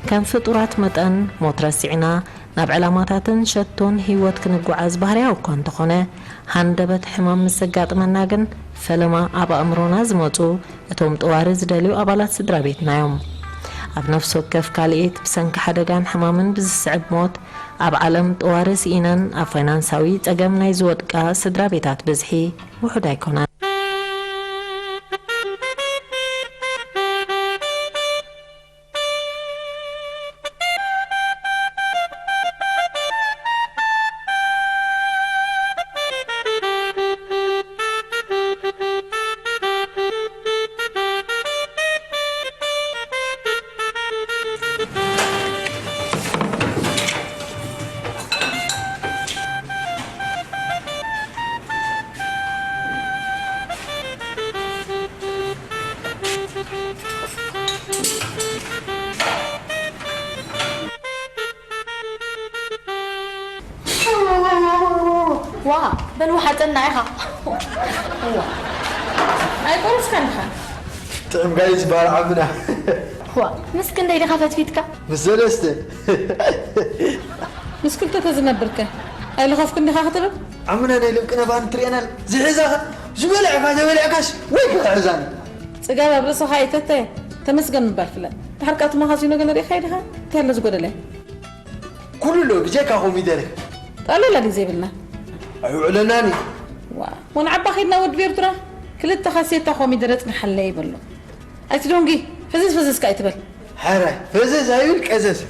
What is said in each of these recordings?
ከም ፍጡራት መጠን፣ ሞት ረሲዕና ናብ ዕላማታትን ሸቶን ህይወት ክንጓዓዝ ባህርያዊ እኳ እንተኾነ፣ ሃንደበት ሕማም ምስ ዘጋጥመና ግን፣ ፈለማ ኣብ ኣእምሮና ዝመጹ እቶም ጠዋሪ ዝደልዩ ኣባላት ስድራ ቤትና እዮም። ኣብ ነፍሲ ወከፍ ካልኢት ብሰንኪ ሓደጋን ሕማምን ብዝስዕብ ሞት፣ ኣብ ዓለም ጠዋሪ ስኢነን ኣብ ፋይናንሳዊ ጸገም ናይ ዝወድቃ ስድራ ቤታት ብዝሒ ውሑድ ኣይኮነን። ዋ፣ በል ውሓጠና ኢኻ። ዋ፣ ኣይቆረስካን ኢኻ። ጥዑም ጋይ ዝበሃል ዓምና። ዋ፣ ምስ ክንደይ ዲኻ ፈትፊትካ? ምስ ሰለስተ። ምስ ክልተ ተዝነብርከ ኣይለኸፍኩን ዲኻ ክትብል? ዓምና ናይ ልብቅና ባን ትርእየናል። ዝሕዛኻ ዝበልዕካ ዘበልዕካስ ወይ ክሕዛኒ። ጽጋብ ኣብ ርእስኻ ኣይተተ፣ ተመስገን ምባል ፍለጥ። ድሓር ከኣ እቲ መኻዚኖ ገለ ርኢኻዮ ዲኻ? እንታይ ኣሎ ዝጎደለ? ኩሉ ኣሎ፣ ብጀካ ኮሚደረ። ጠለላ ድዩ ዘይብልና? ኣይውዕለናን እዩ። ዋ፣ ወንዓባ ኸይድና ወዲ ኤርትራ፣ ክልተ ካሴታ ኮሚደረ ጽንሓለይ ይበሎ። ኣይቲ ዶንጊ፣ ፍዝዝ ፍዝዝ ከኣ ኣይትበል። ሓራይ፣ ፍዝዝ ኣይብል ቀዘዝ።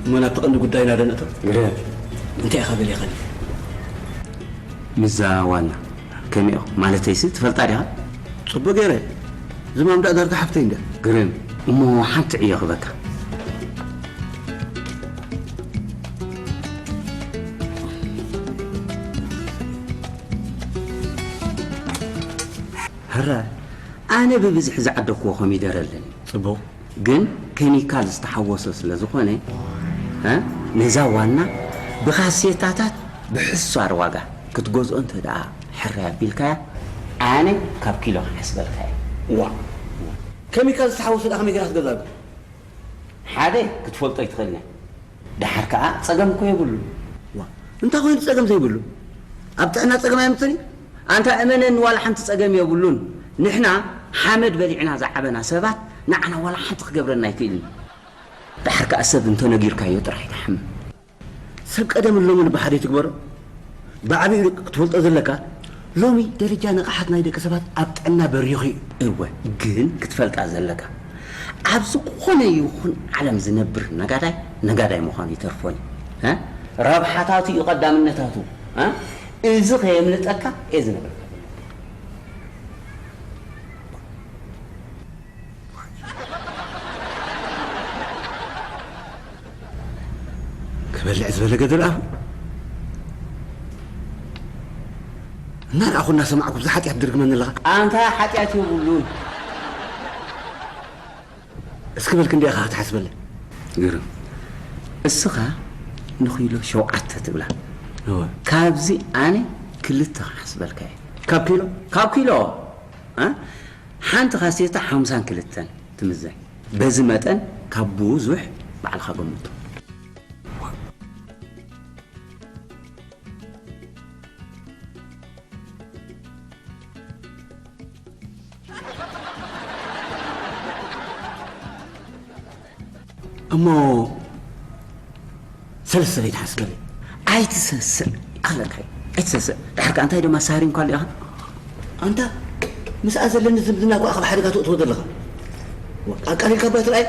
እሞ ናብቲ ቀንዲ ጉዳይና ዶ ንእቶ? ግርም። እንታይ ኢኻ ገሊኻ? ምስዛ ዋና ከመይ ኢኹም? ማለተይሲ ትፈልጣ ዲኻ? ጽቡቕ ገይረ። ዝማም ዳኣ ዳርጋ ሓፍተይ እንድያ። ግርም። እሞ ሓንቲ ዕዮ ክበካ። ሕራይ፣ ኣነ ብብዝሒ ዝዓደግክዎ ኮሚደረ ኣለኒ። ጽቡቕ። ግን ኬሚካል ዝተሓወሶ ስለ ዝኾነ፣ እ፣ ነዛ ዋና ብካሴታታት ብሕሳር ዋጋ ክትገዝኦ እንተ ደኣ ሕራይ ኣቢልካያ፣ ኣነ ካብ ኪሎ ክሓስበልካ እየ። ዋ፣ ኬሚካል ዝተሓወሶ ደኣ ከመይ ጌርካ ክትገዝኣ? ሓደ ክትፈልጦ ኣይትኽእልን እያ። ደሓር ከኣ ጸገም እኮ የብሉን። ዋ፣ እንታይ ኮይኑ ጸገም ዘይብሉ? ኣብ ጥዕና ጸገም ኣየምጽእን እዩ። ኣንታ እመነኒ፣ ዋላ ሓንቲ ጸገም የብሉን። ንሕና ሓመድ በሊዕና ዝዓበና ሰባት ንዓና ዋላ ሓንቲ ክገብረና ኣይክእልን። ደሓር ከኣ ሰብ እንተነጊርካዮ ጥራሕ እዩ ትሓምም። ሰብ ቀደም ሎሚ ንብሓደ ትግበሮ። ብዓቢኡ ክትፈልጦ ዘለካ፣ ሎሚ ደረጃ ንቕሓት ናይ ደቂ ሰባት ኣብ ጥዕና በሪኹ እዩ። እወ፣ ግን ክትፈልጣ ዘለካ፣ ኣብ ዝኾነ ይኹን ዓለም ዝነብር ነጋዳይ፣ ነጋዳይ ምዃኑ ይተርፎን እዩ። እ? ረብሓታቱ እዩ ቀዳምነታቱ። እ? እዚ ከየምልጠካ እየ ዝነግረካ። ክበልዕ ዝበለ ገደል ኣፉ። እናረኣኹ እናሰማዕኩ ብዛ ሓጢኣት ድርግመኒ ኣለኻ። ኣንታ ሓጢኣት የብሉን። እስኪ በል ክንደይ ኢኻ ክትሓስበለይ? ግርም። እስኻ ንኪሎ ሸውዓተ ትብላ። እወ። ካብዚ ኣነ ክልተ ክሓስበልካ እየ። ካብ ኪሎ? ካብ ኪሎ። እ? ሓንቲ ካሴታ ሓምሳን ክልተን ትምዘን። በዚ መጠን ካብ ብዙሕ ባዕልኻ ገምቶ። እሞ ሰለስተ ዘይትሓስበለይ? ኣይትሰስዕ፣ ኣኽለካ እዩ። ኣይትሰስዕ። ድሓር ከኣ እንታይ ደማ ሳሪ እንኳ ኣሊኻ? ኣንታ ምስኣ ዘለኒ ዝምድና እኮ ኣብ ሓደጋ ትእትዎ ዘለኻ። ኣቃሊልካ እባ ትርኣይ።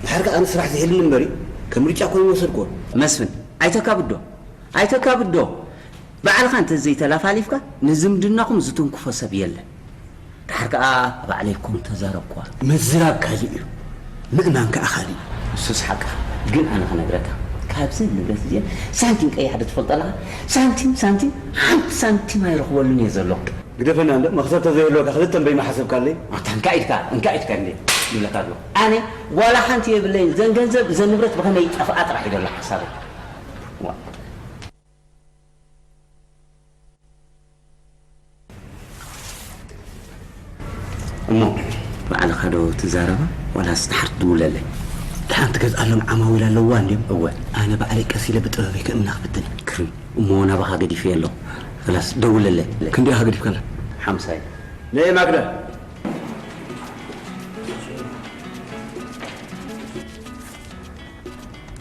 ድሓር ከኣ ኣነ ስራሕ ዝሕልኒ እምበሪ ከም ምርጫ ኮይኑ ወሰድክዎ። መስፍን፣ ኣይተካብዶ። ኣይተካብዶ። ባዕልኻ እንተዘይተላፋሊፍካ ንዝምድናኹም ዝትንክፎ ሰብ የለን። ድሓር ከኣ ባዕለይ እኮ ምተዛረብኩዋ። ምዝራብ ካልእ እዩ፣ ምእማን ከኣ ካልእ እዩ። ንሱስ ሓቅኻ። ግን ኣነ ክነግረካ፣ ካብዘን ንብረት እዚአን ሳንቲም ቀያሕ ዶ ትፈልጦ ኣለኻ? ሳንቲም፣ ሳንቲም፣ ሓንቲ ሳንቲም ኣይረኽበሉን እየ ዘለኹ። ግደፈና እንዶ፣ መኽሰብ ተዘይህልወካ ክልተ እምበይ ምሓሰብካለይ? ኣታ እንካ ኢድካ፣ እንካ ኢድካ እንዴ ይብለካ ኣለኹ። ኣነ ዋላ ሓንቲ የብለይን። ዘን ገንዘብ፣ ዘን ንብረት ብኸመይ ይጠፍኣ ጥራሕ እዩ ዘሎ ሓሳበይ። ዋ። እሞ ባዕልኻ ዶ ትዛረባ ዋላስ ድሓር ትድውለለይ? ደሓን ትገዝኣሎም ዓማዊል ኣለዋ እንድዮም? እወ። ኣነ ባዕለይ ቀስ ኢለ ብጥበበይ ክእምና ክፍትን እየ። ክርን እሞ ናባኻ ገዲፈ ኣሎ። ኸላስ ደውለለይ። ክንደይ ኢኻ ገዲፍካላ? ሓምሳ እዩ። ነይ ማግዳ።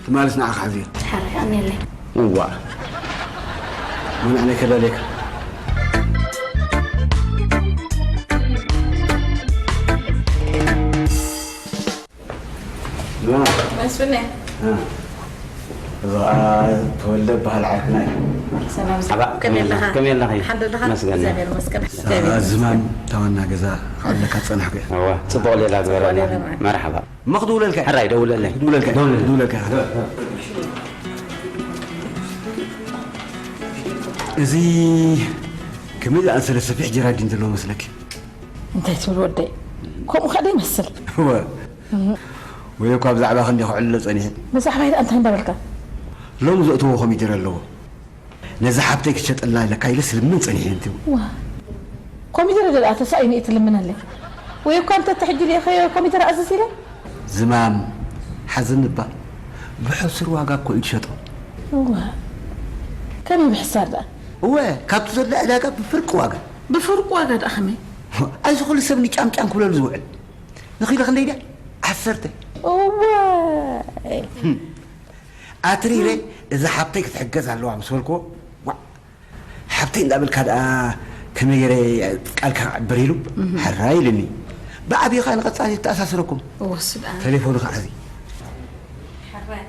ትማልስ ንዓኻ ሓዝዮ። ሓራይ ኣኔለይ። እዋ። ምን ኣነ ከዳሌካ። መስፍነ። እዛ ተወልደ በሃል ዓርክና እዩ። ሰላም። ኣባ፣ ከመይ ኣለኻ? ከመይ ኣለኺ? ሓንዶ ኣለኻ? መስገን። እግዚኣብሔር ይመስገን። እዛ ዝማም ታዋና ገዛ ክዓብለካ ዝጸናሕኩ እየ። እዋ፣ ጽቡቕ ሌላ ግበረልና። ጽቡቕ ሌላ። መርሓባ። እሞ ክድውለልካ እየ። ሕራይ፣ ደውለለይ። ክድውለልካ እየ። ደውለለይ። ክድውለልካ እየ። እዚ ከመይ ዝኣመሰለ ሰፊሕ ጀራዲን ዘለዎ መስለኪ? እንታይ ትብል ወደይ? ከምኡ ከኣ ዶ ይመስል? እወ። ወይ እኳ ብዛዕባ ክንዲ ክዕልሎ ጸኒሐ። ብዛዕባይ ደኣ እንታይ እንዳበልካ? ሎሚ ዘእትዎ ኮሚደረ ኣለዎ። ነዛ ሓብተይ ክትሸጠላ ኢለካ ኢለ ስልምን ጸኒሐ እንት። ዋ። ኮሚደረ ደኣ ተሳኢኑ እዩ ትልምነለይ። ወይ እኳ እንተ ትሕጂ ዲኻ ኮሚደረ ኣዝዝ ኢለ? ዝማም ሓዝን እባ ብሕሱር ዋጋ እኮ እዩ ዝሸጦ። እዋ። ከመይ ብሕሳር ደኣ? እወ፣ ካብቲ ዘሎ ዕዳጋ ብፍርቂ ዋጋ። ብፍርቂ ዋጋ ደኣ ከመይ? ኣይዚ ኩሉ ሰብ ንጫምጫም ክብለሉ ዝውዕል። ንኺሎ ክንደይ ድያ? ዓሰርተ። እዋይ። ኣትሪረ፣ እዛ ሓብተይ ክትሕገዝ ኣለዋ ምስ በልክዎ፣ ዋእ፣ ሓብተይ እንዳበልካ ደኣ ከመይ ገይረ ቃልካ ክዕብር ኢሉ፣ እህ። ሕራይ ኢሉኒ። ብዓቢኻ ንቐጻሊ ተኣሳስረኩም። እወ፣ ስድኣ። ተሌፎኑ ክሓዚ። ሕራይ።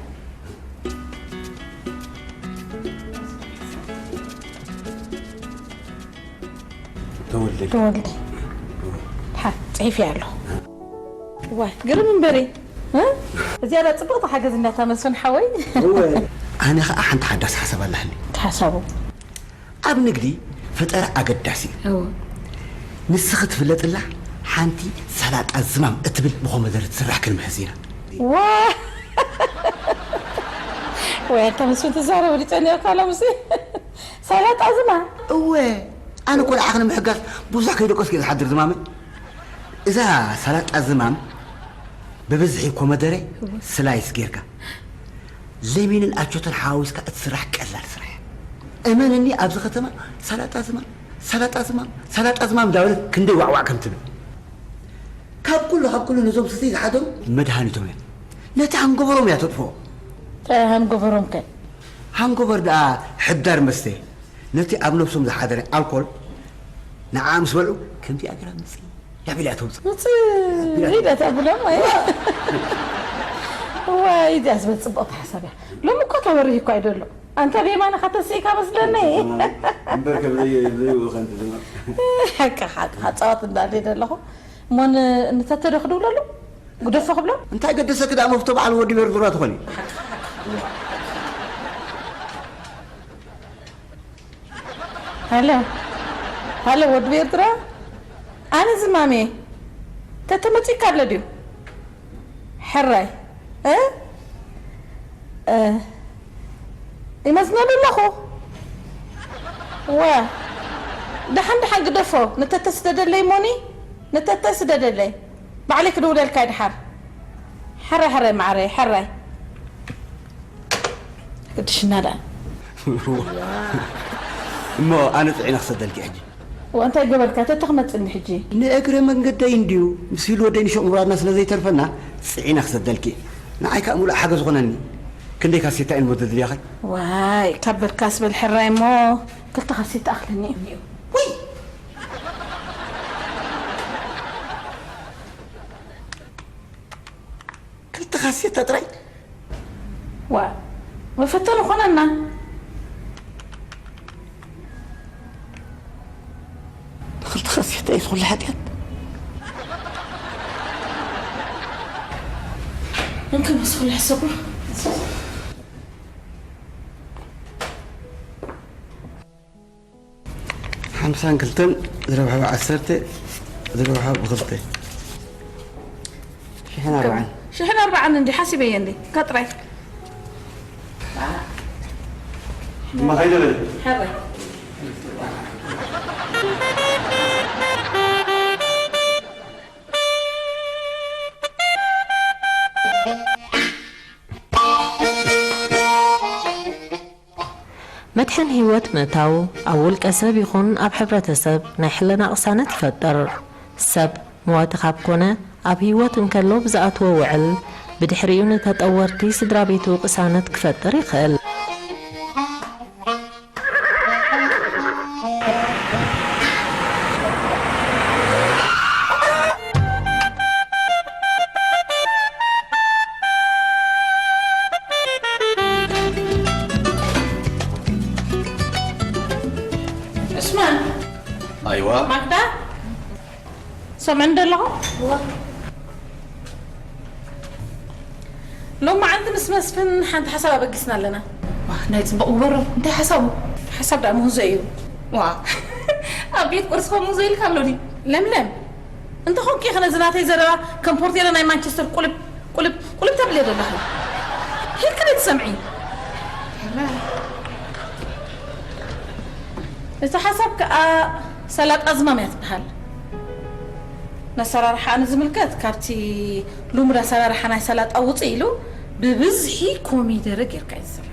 ተወልደ። ተወልደ። ሓ-፣ ጽሒፈያ ኣለኹ። ዋይ፣ ግርም እምበሪ። እ? እዚኣ ዳ ጽብቕቲ ሓገዝ እንዳታ መስፍን ሓወይ። እወ። ኣነ ኸኣ ሓንቲ ሓዳስ ሓሳብ ኣላህኒ። እቲ ሓሳቡ? ኣብ ንግዲ ፈጠራ ኣገዳሲ እዩ። እወ። ንስኺ ትፍለጥላ ሓንቲ ሰላጣ ዝማም እትብል ብኮመደረ ትስራሕ ክንምህዝ ኢና። ዋ! ወይ ኣንታ መስፍን ትዛረብ ዲጸኒኦካ ሎምሲ። ሰላጣ ዝማም? እወ፣ ኣነ እኮ ንዓኺ ንምሕጋዝ ብዙሕ ከይደቀስኩ እየ ዝሓድር ዝማመ። እዛ ሰላጣ ዝማም ብብዝሒ ኮመደረ እወ። ስላይስ ጌርካ፣ ለሚንን ኣቾተን ሓዋዊስካ እትስራሕ ቀላል ስራሕ እያ። እመነኒ፣ ኣብዚ ከተማ ሰላጣ ዝማም፣ ሰላጣ ዝማም፣ ሰላጣ ዝማም እንዳበለት ክንደይ ዋዕዋዕ ከም ትብል። ካብ ኩሉ፣ ካብ ኩሉ ነዞም ሱሰይ ዝሓደሩ መድሃኒቶም እያ። ነቲ ሃንጎቨሮም እያ ተጥፍኦ። እንታይ ሃንጎቨሮም ከ? ሃንጎቨር ደኣ ሕዳር መስተ። ነቲ ኣብ ነብሶም ዝሓደረ ኣልኮል ንዓ ምስ በልዑ፣ ከምዚኣ ገይራ ምጽእ ያቢላ ተውጽእ። ምጽእ ኢለ ተብሎም ወይ? ዋይ፣ እዚኣ ዝበል ጽቡቕቲ ሓሳብ እያ። ሎሚ እኮ ተበሪህ እኳ እዩ ደሎ። ኣንተ ብየማንኻ ተስኢካ መስለኒ። እምበር ከም ዘየ-፣ ዘይብኡ ከንቱ ድማ። ሓቂ፣ ሓቂ፣ ሓጻወት እንዳለ ደለኹ። እሞ ን-፣ ንተተ ዶ ክድውለሉ? ግደፎ ክብሎ? እንታይ ገደሰኪ ደኣ መፍቶ በዓል ወዲ ቤርዱራ ትኾኒ? ሃሎ፣ ሃሎ፣ ወዲ ቤርዱራ? ኣነ ዝማሜ። ተተ መጺእካ ኣሎ ድዩ? ሕራይ። እ? እ፣ ይመዝነሉ ኣለኹ። ወ፣ ደሓን ደሓን ግደፎ። ንተተ ስደደለይ ሞኒ፣ ንተተ ስደደለይ። ባዕለይ ክድውለልካ ድሓር። ሕራይ፣ ሕራይ፣ ማዕረይ፣ ሕራይ። ግድሽና ደኣ። እሞ ኣነ ጽዒነ ክሰደልኪ ሕጂ። ወ፣ እንታይ ገበርካ? ተተ ክመጽእኒ ሕጂ? ንእግረ መንገደይ እንድዩ፣ ምስ ሂሉ ወደይ ንሸቕ ምብራርና ስለ ዘይተርፈና፣ ጽዒነ ክሰደልኪ። ንዓይ ከኣ ምሉእ ሓገዝ ኾነኒ። ክንደይ ካሴታ እየን እሞ ዘድልያኸ? ዋይ፣ ካብ በልካስ በል ሕራይ እሞ፣ ክልተ ካሴታ ኣኽለኒ እዩ። ውይ! ክልተ ካሴታ ጥራይ? ዋ፣ መፈተኒ ኾነና። ንኽልተ ካሴታ እዩ ዝኹሉ ሓጢኣት። እንከ ምስ ኩሉ ሕሰቡ። ሓምሳን ክልተን ዝረብሐ ብዓሰርተ፣ ዝረብሐ ብኽልተ። ሽሕን ኣርባዓን። ሽሕን ኣርባዓን እንዲ ሓሲበየ እንዲ፣ እካ ጥራይ። እማ ኸይደ በል። ሕራይ። መድሕን ህይወት ምእታው ኣብ ውልቀ ሰብ ይኹን ኣብ ሕብረተሰብ ናይ ሕልና ቅሳነት ይፈጥር። ሰብ መዋቲ ካብ ኮነ፣ ኣብ ህይወት እንከሎ ብዝኣትዎ ውዕል፣ ብድሕሪኡ ንተጠወርቲ ስድራ ቤቱ ቅሳነት ክፈጥር ይኽእል። ዑስማን። ኣይዋ። ማግዳ? ሰምዕኒ ዶ ኣለኹ? እዋ። ሎም መዓልቲ ምስ መስፍን ሓንቲ ሓሳብ ኣበጊስና ኣለና። ዋ፣ ናይ ጽቡቕ ግበሮ። እንታይ ሓሳቡ? ሓሳብ ደኣ ምህዞ እዩ። ዋ፣ ኣብ ቤት ቁርሲ ኸ ምህዞ ኢልካ ኣሎ ድዩ? ለምለም፣ እንተ ኾንኪ ኸ ነዚ ናተይ ዘረባ ከም ፖርቴለ ናይ ማንቸስተር ቁልብ፣ ቁልብ፣ ቁልብ ተብልዮ ዘለኺ? ሂልኪ ዶ ትሰምዒ? እቲ ሓሳብ ከኣ ሰላጣ ዝማም እያ ትበሃል። ነሰራርሓኣ ንዝምልከት፣ ካብቲ ልሙድ ኣሰራርሓ ናይ ሰላጣ ውፅእ ኢሉ፣ ብብዝሒ ኮሚደረ ጌርካ እዩ ዝስራሕ።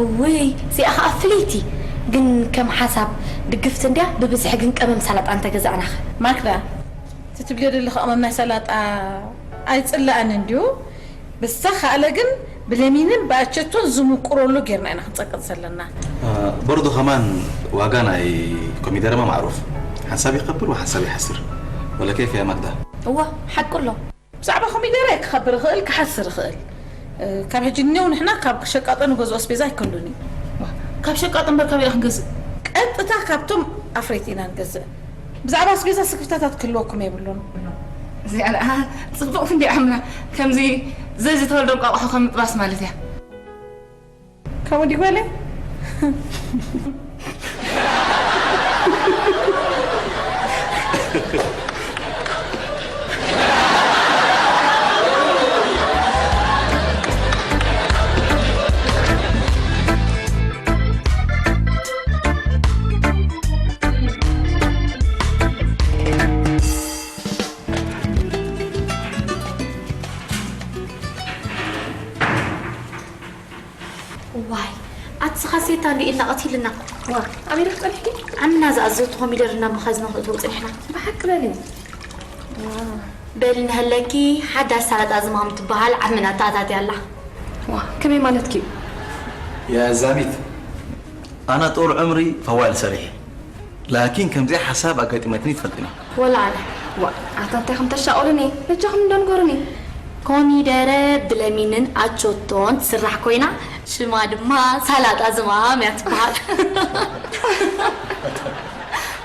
እውይ፣ እዚኣ ኸኣ ፍልይቲ። ግን ከም ሓሳብ ድግፍቲ እንድያ፣ ብብዝሒ ግን ቀመም ሰላጣ እንተገዛእናኸ? ማክዳ፣ እቲ ትብልዮ ዘለኺ ቀመም ናይ ሰላጣ ኣይጽላእን እንድዩ። ብዝተኻእለ ግን ብለሚንን ብኣቸቶን ዝምቁረሉ ጌርና ኢና ክንጸቅጥ ዘለና። አ፣ በርዶ ከማን ዋጋ ናይ ኮሚደረማ ማዕሩፍ። ሓንሳብ ይኸብር ወሓንሳብ ይሓስር። ወለ ኬፍ ያ ማግዳ። እዋ፣ ሓቁ ኣሎ። ብዛዕባ ኮሚደረ ክኸብር ይኽእል፣ ክሓስር ይኽእል። እ፣ ካብ ሕጂ እኒው ንሕና ካብ ሸቃጦ ንገዝኦ ኣስቤዛ ኣይከሉን እዩ። ዋ፣ ካብ ሸቃጦ እምበር ካበይ ክንገዝእ? ቀጥታ ካብቶም ኣፍረይቲ ኢና ንገዝእ። ብዛዕባ ኣስቤዛ ስክፍታታት ክህልወኩም የብሉን። እዚኣ ደኣ ጽቡቕ ክንዲ ዓምና፣ ከምዚ ዘይ ዝተወልደ እንቋቑሖ ከም ምጥባስ ማለት እያ። ከምኡ ድዩ ጓለይ? ዋይ፣ ኣቲ ካሴታ እንዲ ኢልና ቀቲልና። ዋ፣ ኣበይ ዲኺ ጸኒሕኪ? ዓምና ዝኣዘዝኩ ኮሚደረ ናብ መኻዝና ክእትዎ ጸኒሕና። ብሓቂ በሊ። ዋ። በሊ ንሀለኪ፣ ሓዳሽ ሰላጣ ዝማም ትበሃል ዓምና ተኣታትያ ኣላ። ዋ፣ ከመይ ማለትኪ? ያ ዛሚት፣ ኣነ ጡል ዕምሪ ፈዋይል ሰሪሐ፣ ላኪን ከምዚኣ ሓሳብ ኣጋጢመትኒ ትፈልጥኒ። ወላ ኣነ። ዋ፣ ኣታ እንታይ ከም ተሻቕሉኒ፣ በጃኹም እንዶ ንገሩኒ። ኮሚደረ ብለሚንን ኣቾቶን ትስራሕ ኮይና ሽማ ድማ ሳላጣ ዝማም እያ ትበሃል።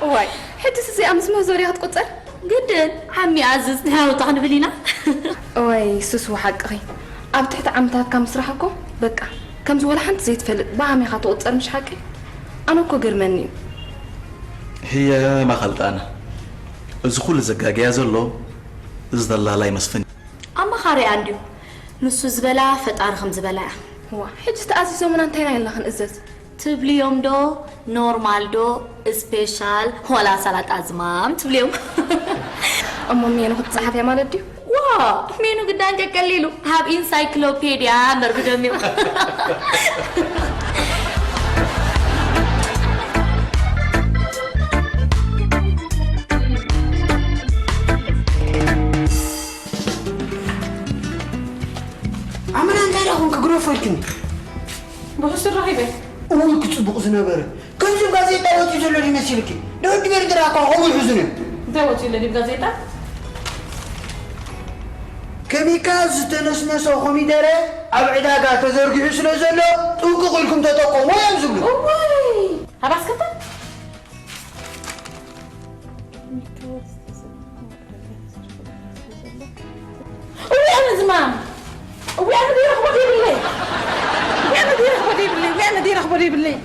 እዋይ፣ ሕጅስ እዚኣ ምስ ምህዞ ድያ ክትቁጸር? ግድን ዓሚ ኣዝዝ ንሕና ውጣ ክንብል ኢና። እዋይ ሱስ ሓቅኺ። ኣብ ትሕቲ ዓምታትካ ምስራሕ እኮ በቃ ከምዚ ወላ ሓንቲ ዘይትፈልጥ ብዓም ኢኻ ትቑጸር ምሽ ሓቂ? ኣነ እኮ ገርመኒ እዩ። ህየ ማኸልጣና እዚ ኩሉ ዘጋግያ ዘሎ እዚ ደላላይ መስፍን እዩ። ኣማኻሪኣ እንድዩ ንሱ ዝበላ ፈጣሪ ከም ዝበላ እያ። ዋ ሕጂ ተኣዚዞምና እንታይ ኢና ኢልና ክንእዘዝ? ትብልዮም ዶ ኖርማል ዶ ስፔሻል ዋላ ሳላጣ ዝማም ትብልዮም። እሞ ሜኑ ክትፀሓፍ እያ ማለት ድዩ? ዋ ሜኑ ግዳን ቀቀሊሉ ሃብ ኢንሳይክሎፔድያ እምበር ብደሚቑ። ኣመና እንታይ ደኣ ኮንኪ ግረፎ ኢልክኒ? ብሕሱር ረኺበ። እውይ ክጽቡቕ ዝነበረ ከምዚ ጋዜጣ ወጺኡ ዘሎ ዶ ይመስልኪ? ደወዲ ኤርትራ እኳ ከምኡ ይሕዙን እዮም። እንታይ ወጺኡ ኣሎ ዲብ ጋዜጣ? ኬሚካል ዝተነስነሶ ኮሚደረ ኣብ ዕዳጋ ተዘርጊሑ ስለ ዘሎ ጥንቁቕ ኢልኩም ተጠቀሙ እዮም ዝብሉ። እዋይ! ሃባስ ከታ? እውይ ኣነ ዝማም እውይ ኣነ ደይ ረኽቦ ደይብለይ እውይ ኣነ ደይ ረኽቦ ደይብለይ እውይ ኣነ ደይ ረኽቦ ደይብለይ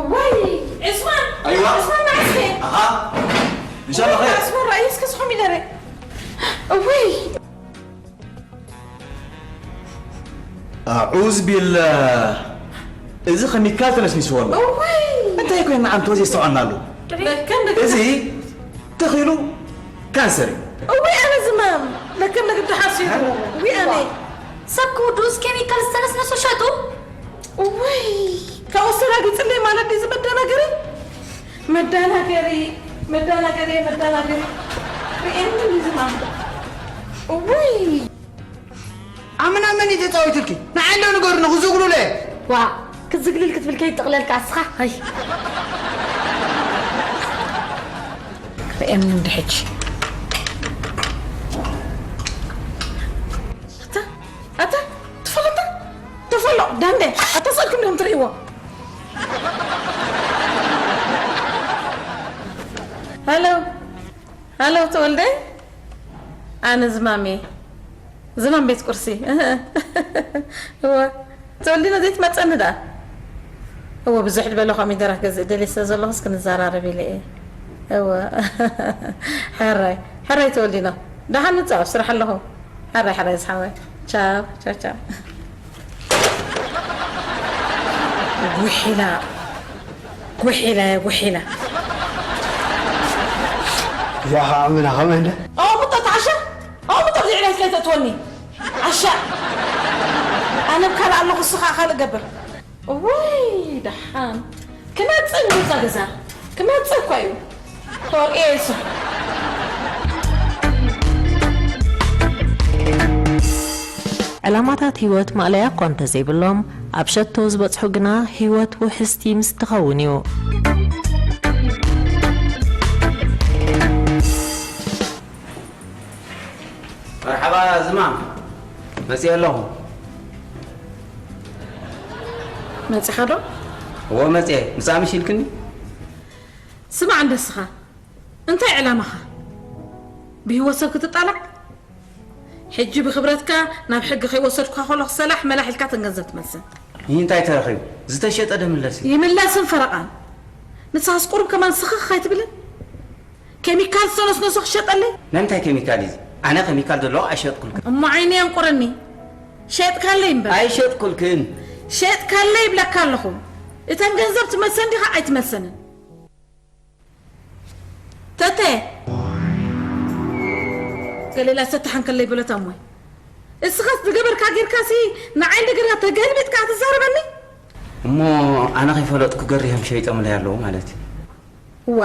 እወይ ዑስማን ኣይዋ። ዑስማን መዓስከ ኣሃ እንሻላ ኸይር። ዑስማን ራእይ እስከ ዝኾም ይደረ እወይ ኣዑዝ ቢላህ፣ እዚ ኸሚካል ተነስኒስዎ ኣሎ። እንታይ ኮይና ኣንቶ ዘይስተውዓልናሉ? እዚ ተኺሉ ካንሰር እዩ። እወይ ኣነ ዝማም ለከም ነግዲ ሓሲሩ እወይ ኣነ ሰብ ክውድኡስ ኬሚካል ዝተነስነሶ ሸጡ። እወይ ካብኡ ሰራጊ ጽለይ ማለት ድዩ ዝመደናገሪ መዳናገሪ መዳናገሪ መዳናገሪ ርእየኒ ዝማም እውይ ኣምና መን እዩ ተጻዊትልኪ? ንዓይ እንዶ ንገሩኒ ክዝግሉለ። ዋ ክዝግልል ክትብል ከይትጥቕለልካ እስኻ። ኣይ ርእየኒ እንዲ ሕጂ ኣታ ኣታ ትፈለጣ ተፈሎ ዳንደ ኣታ ስእልኩም ዲኹም ትርእይዎ ሃሎ ሃሎ ተወልደ ኣነ ዝማሜ ዝማም ቤት ቁርሲ እወ ተወልዲኖ ዘይትመፀኒ ደኣ እወ ብዙሕ ዝበለ ኮሚደረ ክገዝእ ደልየ ስለ ዘለኹስ ክንዘራረብ ኢለ እየ እወ ሕራይ ሕራይ ተወልዲኖ ደሓን ምፃእ ኣብ ስራሕ ኣለኹ ሕራይ ሕራይ ዝሓወይ ቻው ቻው ቻው ጉሒላ ጉሒላ ጉሒላ ያኻ ኣመና ኸመንደ ኣዎ ምጠ ተዓሻ ኣዎ ምጠ ብዚዕዳይት ከይተእትወኒ ዓሻ ኣነ ብካልእ ኣለኹ እስኻ ካልእ ገብር እወይ ደሓን ክመፅእ ንብዛ ገዛ ክመፅእ እኳ እዩ ተወርኤ የሱ ዕላማታት ህይወት ማእለያ እኳ እንተዘይብሎም፣ ኣብ ሸቶ ዝበጽሑ ግና ህይወት ውሕስቲ ምስ ትኸውን እዩ። መርሓባ ዝማም መፅየ ኣለኹ። መፂኻ ዶ? እዎ መፅየ። ምፃእ ምሽ ኢልክኒ? ስማዕ እንደስኻ እንታይ ዕላማኻ? ብህይወት ሰብ ክትጣላዕ? ሕጂ ብኽብረትካ ናብ ሕጊ ከይወሰድኩኻ ከለኹ ሰላሕ መላሕ ኢልካ ተን ገንዘብ ትመልሰን። ይህ እንታይ ተረኺቡ? ዝተሸጠ ዶ ይምለስ እዩ? ይምለስን ፈረቓን። ንስኻስ ቁሩብ ከማን ስኽኽ ኣይትብልን? ኬሚካል ዝተነስነሶ ክሸጠለይ? ናይ ምንታይ ኬሚካል እዩ እዚ? ኣነ ኬሚካል ዘለዎ ኣይሸጥኩልክን። እሞ ዓይነይ ኣንቁረኒ። ሸጥካለይ እምበር። ኣይሸጥኩልክን። ሸጥካለይ ይብለካ ኣለኹ። እተን ገንዘብ ትመልሰን ዲኻ ኣይትመልሰንን? ተተ ገሌላ ሰታሕ እንከለይ በለት ኣሞይ እስኻስ ዝገበርካ ጌርካሲ ንዓይ እንደ ጌርካ ተገልቢጥካ ትዛረበኒ እሞ ኣነ ከይፈለጥኩ ገሪሆም ሸይጦምለይ ኣለዉ ማለት እዩ እዋ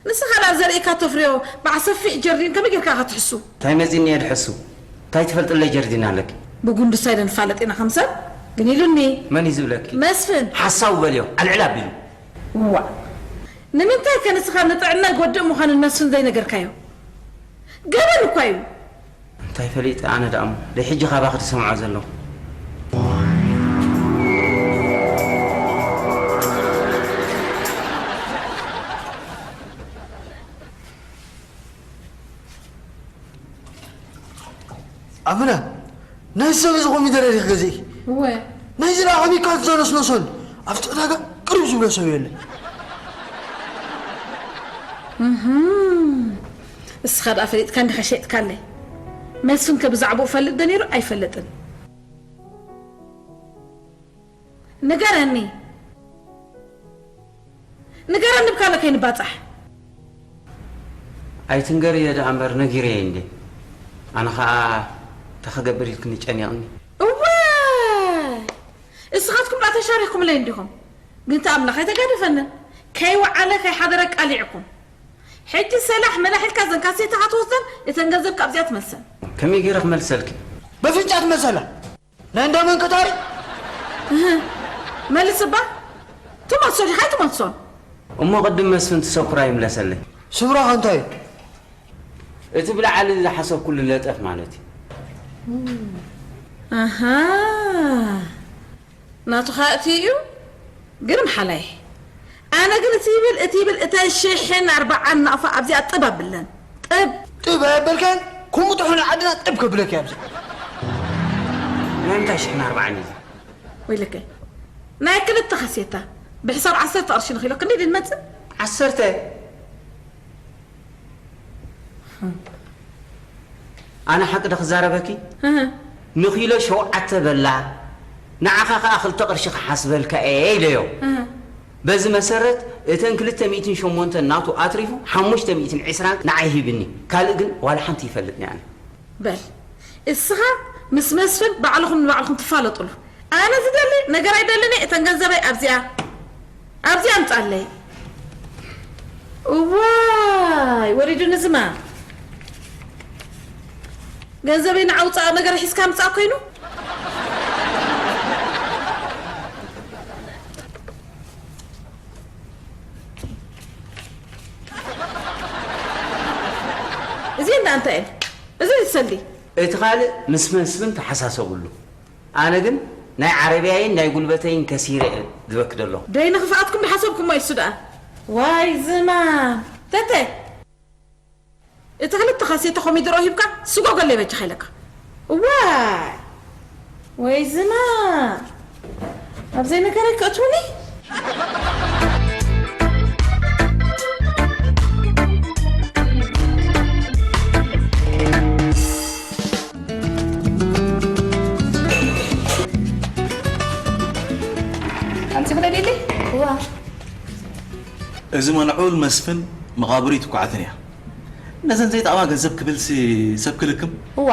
ንስኻ ደኣ ዘርእካ ተፍርዮ ብዓሰፊዕ ጀርዲን ከመይ ጌርካ ኢኻ ትሕሱ እንታይ መጺኒ እየ ድሕሱ እንታይ ትፈልጥለይ ጀርዲን ኣለኪ ብጉንዲ ሳይደ ንፋለጥ ኢና ከም ሰብ ግን ኢሉኒ። መን እዩ ዝብለኪ? መስፍን። ሓሳዊ በልዮ፣ ኣልዕል ኣቢሉ። ዋ፣ ንምንታይ ከ ንስኻ ንጥዕና ጎድእ ምዃኑ ንመስፍን ዘይነገርካዮ? ገበን እኳ እዩ። እንታይ ፈሊጠ ኣነ ደኣ እሞ፣ ደይ ሕጂ ካባኺ ዝሰምዖ ዘለኹ። ኣመና፣ ናይ ሰብ እዚ ኮሚደረ ዲኺ ገዚእኪ? እወ። ናይዚ ደኣ ከመይ ካልእ ዘነስነሶን? ኣብቲ ዕዳጋ ቅርብ ዝብሎ ሰብ የለን። እህም። እስኻ ደኣ ፈሊጥካ እንዲኻ ሸይጥካለይ። መስፍን ከ ብዛዕባኡ ፈልጥ ዶ ነይሩ? ኣይፈልጥን። ንገረኒ። ንገረኒ ብካልእ ከይንባጻሕ። ኣይትንገርዮ ደኣ እምበር ነጊረዮ እንዴ። ኣነ ኸኣ እንታይ ክገብር ኢልክኒ ጨኒቕኒ። እወ! እስኻትኩም ደኣ ተሻሪኽኩምለይ እንዲኹም። ግን እቲ ኣምላኽ ኣይተጋደፈንን። ከይወዓለ ከይሓደረ ቃሊዕኩም። ሕጂ ሰላሕ መላሕ ኢልካ እዘን ካሴታኻ ትወስደን፣ እተን ገንዘብ ካብዚኣ ትመልሰን። ከመይ ገይረ ክመልሰልኪ? በፍንጫ ትመልሰላ። ናይ እንዳ መን ቀጣሪ? እህ፣ መልስ እባ። ትመልሶ ዲኻ ኣይትመልሶን? እሞ ቅድም መስፍን ትሰኩራ ይምለሰለይ። ስብራኻ እንታይ እዩ? እቲ ብላዕሊ ዝሓሰብኩሉ ለጠፍ ማለት እዩ። ኣሃ፣ ናቱ ኸኣ እቲ እዩ። ግርም ሓላይ። ኣነ ግን እቲ ይብል፣ እቲ ይብል፣ እተን ሽሕን ኣርባዓን ናቕፋ ኣብዚኣ ጥብ ኣብለን። ጥብ። ጥብ ኣየበልካን? ከምኡ ጥሑን ዓድና ጥብ ከብለኪ ኣብዚ። ናይ ምንታይ ሽሕን ኣርባዓን እዩ? ወይለከ። ናይ ክልተ ካሴታ ብሕሳብ ዓሰርተ ቅርሺ ንኺሎ ክንደይ ድንመጽእ? ዓሰርተ። ኣነ ሓቂ ዶ ክዛረበኪ? እህ። ንኪሎ ሸውዓተ በላ፣ ንዓኻ ኸኣ ክልተ ቅርሺ ክሓስበልካ እየ ኢለዮ። እህ። በዚ መሰረት እተን ክልተ ሚእትን ሸሞንተን ናቱ ኣትሪፉ ሓሙሽተ ሚእትን ዕስራን ንዓይ ሂብኒ። ካልእ ግን ዋላ ሓንቲ ይፈልጥኒ ኣነ። በል፣ እስኻ ምስ መስፍን ባዕልኹም ንባዕልኹም ትፋለጡሉ። ኣነ ዝደሊ ነገር ኣይደልን እየ፣ እተን ገንዘበይ ኣብዚኣ፣ ኣብዚኣ ኣምጻለይ። እዋይ፣ ወሪዱኒ ዝማ። ገንዘበይ ንዓውጻእ ነገር ሒዝካ ምጻእ ኮይኑ? እዚ እንዳ እንታይ እዩ? እዚ ዝሰሊ። እቲ ካልእ ምስ መስፍን ተሓሳሰብሉ። ኣነ ግን ናይ ዓረብያይን ናይ ጉልበተይን ከሲረ እየ ዝበኪ ዘለኹ። ደይ ንኽፍኣትኩም ዝሓሰብኩሞ እዩ እሱ ደኣ። ዋይ ዝማም። ተተ፣ እቲ ክልተ ካሴታ ኮሚደሮ ሂብካ ስጎገለይ በጃኻ ኢለካ። ዋይ፣ ወይ ዝማም። ኣብ ዘይነገረይ ከእትውኒ? ኣምጺ ክደልየለይ? እዋ። እዚ መልዑል መስፍን መቓብሩ ይትኩዓትን እያ። ነዘን ዘይጠቕማ ገንዘብ ክብልሲ ሰብ ክልክም? እዋ።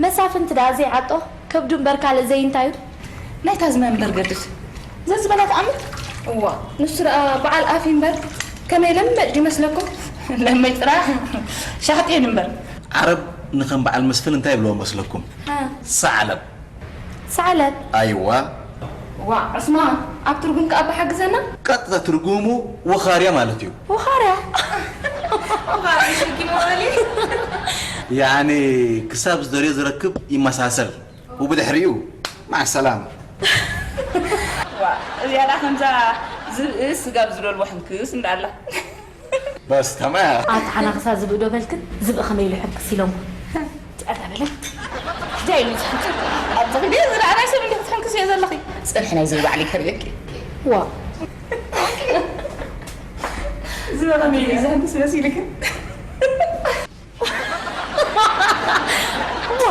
መሳፍንቲ ደኣ ዘይዓጦ ከብዱ እምበር ካልእ ዘይንታዩ? ናይታ ዝመ እምበር ገድድ። ዘዝበላ ትኣምን? እዋ። ንሱ ደኣ በዓል ኣፍ እዩ እምበር ከመይ ለመጭ ይመስለኩም? ለመጭ ጥራሕ ሻሕጢ እየን እምበር። ዓረብ ንኸም በዓል መስፍን እንታይ ይብልዎ መስለኩም? ሃ። ሰዓለብ። ሰዓለብ። ኣይዋ። ዋ፣ ዕስማ፣ ኣብ ትርጉም ከኣ ብሓግዘና? ቀጥታ ትርጉሙ ወኻርያ ማለት እዩ። ወኻርያ? ወኻርያ ሽርኪ መዋሊ? ያኒ ክሳብ ዝደልዮ ዝረክብ ይመሳሰል። ወብድሕሪኡ፣ ማዕ ሰላም። ዋ፣ እዚኣ ደኣ ከምዛ ዝብኢ ስጋብ ዝደልዎ ሕንክስ እንዳኣላ። በስ፣ ተማያ። ኣታ ሓናኽሳ ዝብኢ ዶ በልክን? ዝብኢ ከመይ ኢሉ ሕንክስ ኢሎሞ? ጨረ በለ። እንታይ ኢሉ ዝሕንክስ? ኣብዛ ኺዲ ዝረኣናይ ሰብ እንዲኹ ትሕንክስ እየ ዘለኺ። ጽንሒ ናይ ዝብኢ ባዕሊ ከርእየኪ። ዋ። ዝብኢ ከመይ ኢሉ ዝሕንክስ መሲልክን? ዋ።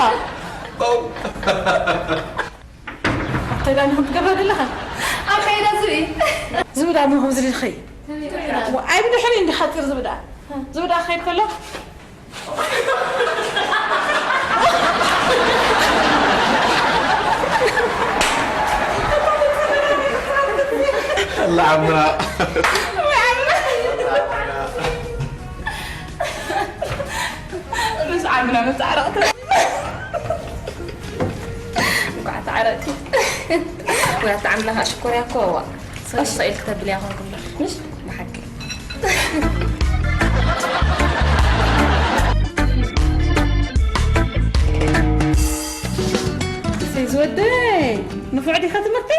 ኣንታይ ደኣ ንኹም ትገብራ ዘለኻ? ኣብ ከይዳ ዝርኢ። ዝብዳ ንኹም ዝርኢ ኸይ? ኣይ ብድሕሪ እንዲ ሓፂር ዝብዳ። ዝብዳ ክኸይድ ከሎ። ኣላ ዓምና። ምስ ዓምና መተዓረቕቲ። እንኳዕ ተዓረቕቲ። ወይ ኣታ ኣምላኽ ኣሽኮር ያኮ ዋ። ሰው ሰይል ክተብል ያኾን ኩምሽ ብሓቂ። ሰይ ዝወደይ ንፉዕ ዲኻ ትምህርቲ?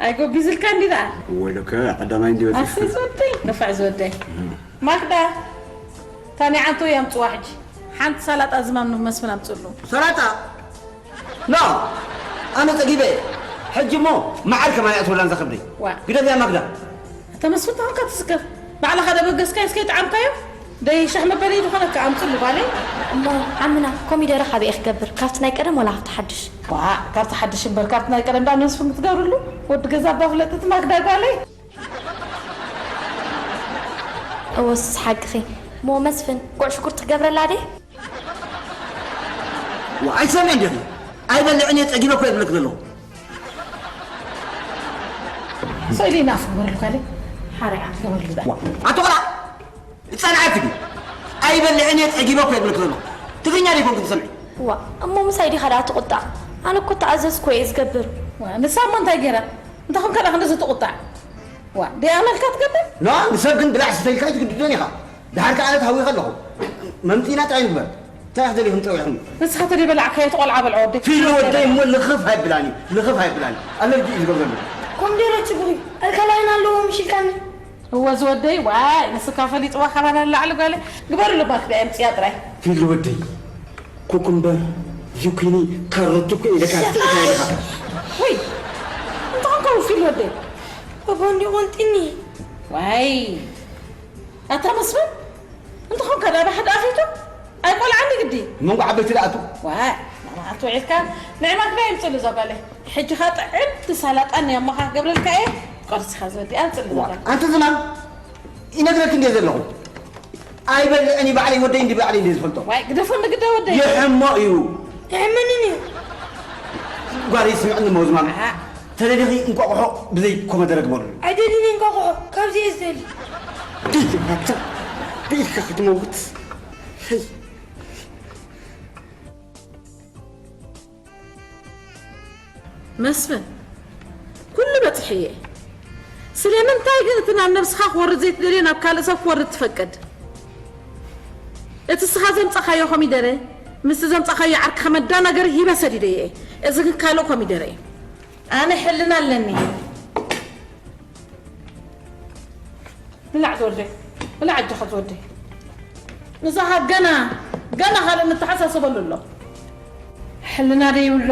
ኣይጎቢዝልካ እንዲ ደኣ። ወለከ ቀዳማይ እንዲ ወፂ። ኣሰይ ዝወደይ ንፉዕ ዝወደይ። ማክዳ ታኒ ዓንቶ ያምፅዋ ሕጂ። ሓንቲ ሳላጣ ዝማም ንመስፍን ኣምፅሉ። ሰላጣ? ኖ፣ ኣነ ጸጊበ። ሕጂ እሞ መዓር ከማን እያ ትብላን ዘኸብደይ። ዋ። ግደፍያ ማግዳ። እታ መስፍን ተኾንካ ትስከፍ። ባዕልኻ ደበገስካዮ እስከ ይጥዓምካዮ። ደይ ሻሕ መበለይ ዝኾነካ ኣምፅሉ ጓለይ። እሞ ዓምና ኮሚደረ ካበይ ክገብር? ካብቲ ናይ ቀደም ወላ ካብቲ ሓድሽ? ዋ፣ ካብቲ ሓድሽ እምበር ካብቲ ናይ ቀደም ዳ መስፍን ክትገብርሉ? ወዲ ገዛ ኣባ ፍለጥት ማግዳ ጓለይ። እወ፣ ሱስ ሓቅኺ። እሞ መስፍን፣ ጉዕ ሽጉርቲ ክገብረላ ድየ? ዋ፣ ኣይሰምዕን ዲኺ? ኣይበልዕን እየ፣ ጸጊበ እኮ እየ ዝብለኪ ዘለኹ። ስእሊ ናፍ ግበረሉ ካለ ሓርያ ግበረሉ ዳ። ዋ፣ ኣቶ ቆልዓ፣ ጸንዓትኪ። ኣይበልዕን እየ፣ ጸጊበ እኮ እየ ዝብለኪ ዘለኹ። ትግርኛ ዶ ይኮንኩ ትሰምዒ? ዋ፣ እሞ ምሳይ ዲኻ ደኣ ትቁጣዕ? ኣነ እኮ ተኣዘዝኩ እየ ዝገብር። ዋ፣ ንሳ እሞ እንታይ ገይራ? እንታይ ኮንካ ደኣ ክንደዚ ትቁጣዕ? ዋ፣ ደይ ኣመልካ ትገብር? ኖ፣ ንሰብ ግን ብላዕ ስተይልካ ኣይትግድዶን ኢኻ። ድሓር ከኣ ኣነ ተሃዊኸ ኣለኹ። መምጺና ጥራይ ንግበር። እንታይ ክትደልዩ ክንጸውዕኹም? ንስኻ ተደይ በላዕካዮ፣ እቲ ቆልዓ በልዖ ወደይ። ፊሉ ወደይ እሞ ልኽፍ ኣይብላኒ፣ ልኽፍ ኣይብላኒ። ኣለርጂ እዩ ዝገብረሉ። ኮምደረ ጽጉሪ፣ ኣልካላይን ኣለዎ ምሽ ኢልካኒ። እወ ዝወደይ፣ ዋይ፣ ንስካ ፈሊጥዋ ካባና ንላዕሊ ጓለ። ግበርሉ ባክ ደኣ የምጽያ ጥራይ። ፊሉ ወደይ፣ ኩኩምበር፣ ዙኪኒ፣ ካሮት እኮ ኢለካ ትጥኢታ ኢለካ። ወይ፣ እንታይ ኮንካ ፊሉ ወደይ? ባባ እንዲ ቆንጢኒ። ዋይ፣ ኣታ መስፍን፣ እንታይ ኮንካ ዳ ብሓደ ኣፌቶ? ኣይቆልዓኒ ግዲ። መንጎ ዓበይቲ ደኣ ኣቱ። ዋይ፣ ንመዓልቲ ውዒልካ ንዕማት ዶ የምጽሉ እዛ ጓለይ? ሕጂ ኸኣ ጥዕምቲ ሳላጣ እኒኣ እሞ ኸኣ ክገብረልካ እየ። ቆርስኻ ዝወዲ ኣምጽሉ እዛ ዋ፣ ጓለይ። ኣንቲ ዝማም፣ ይነግረኪ እንድየ ዘለኹ። ኣይበልዕን እዩ ባዕለይ፣ ወደይ እንዲ ባዕለይ እንድየ ዝፈልጦ። ዋይ፣ ግደፎ እንግዳ ወደይ። ይሕሞ እዩ። ይሕመንን እዩ። ጓለይ ስምዕኒ እሞ ዝማም። ኣሃ። ተደሊኺ እንቋቑሖ ብዘይ ኮመደረ ግበሩሉ። ኣይደልን እንቋቑሖ፣ ካብዚ እየ ዝደሊ። ድይ ሃብታ፣ ብኢድካ ክትመውት። ሄይ። መስፍን፣ ኩሉ በጺሐ እየ። ስለምንታይ ግን እቲ ናብ ነብስኻ ክወርድ ዘይትደልዮ ናብ ካልእ ሰብ ክወርድ ትፈቅድ? እቲ እስኻ ዘምጻኻዮ ኮሚደረ፣ ምስቲ ዘምጻኻዮ ዓርክኻ መዳናገሪ ሂበ ሰዲደዮ እየ። እዚ ግን ካልእ ኮሚደረ እዩ። ኣነ ሕልና ኣለኒ። ብላዕ ዝወደይ፣ ብላዕ ኣጆኻ ዝወደይ። ንስኻ ገና፣ ገና ካልእ ንተሓሳሰበሉ ኣሎ። ሕልና ደይብሎ፣